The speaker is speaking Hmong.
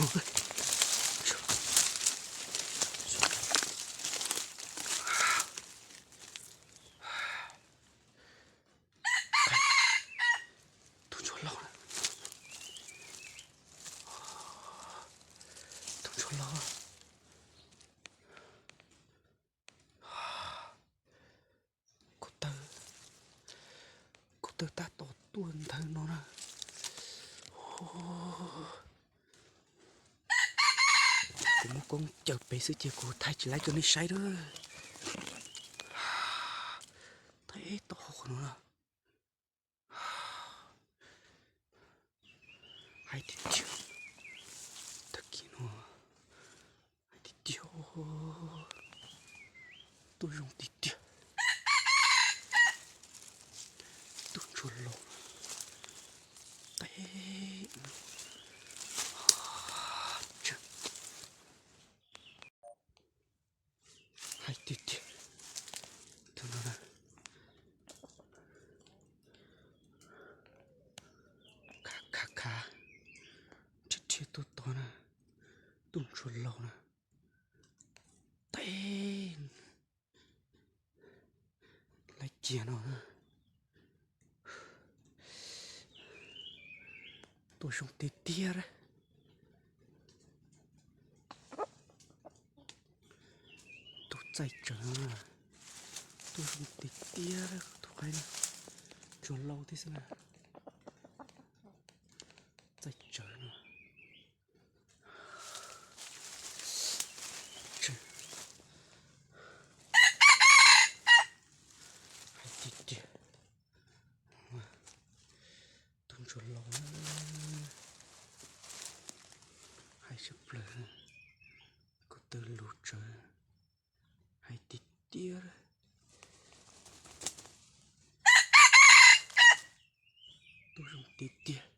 Tub ntsuag laus, tub ntsuag laus. Kuv taw, kuv taw tab tom tuaj ntawm no na. Kuv muab koob caws pem xwb ces kuv thaij tsis laib rau nej saib lawm. Thaij tau qhov no na. Hais tiag tiag, tag kis no hais tiag tiag, tuaj zoo tiag tiag. Tub ntsuag laus, teb, hais tiag tiag, tus no na, khav khav khav, rhiab rhiab tuaj tod na, tub ntsuag laus na, teb, lawv cia no na. Tuaj zoo tiag tiag. Tus txaij tsawv no, tuaj zoo tiag tiag, tus qaib no, ntsuag laus thiab xwb na. Txaij tsawv no. Hais tiag tiag, tub ntsuag laus, hais tshaj plaws, kuv taw lus tsawv, hais tiag tiag, tuaj zoo tiag tiag.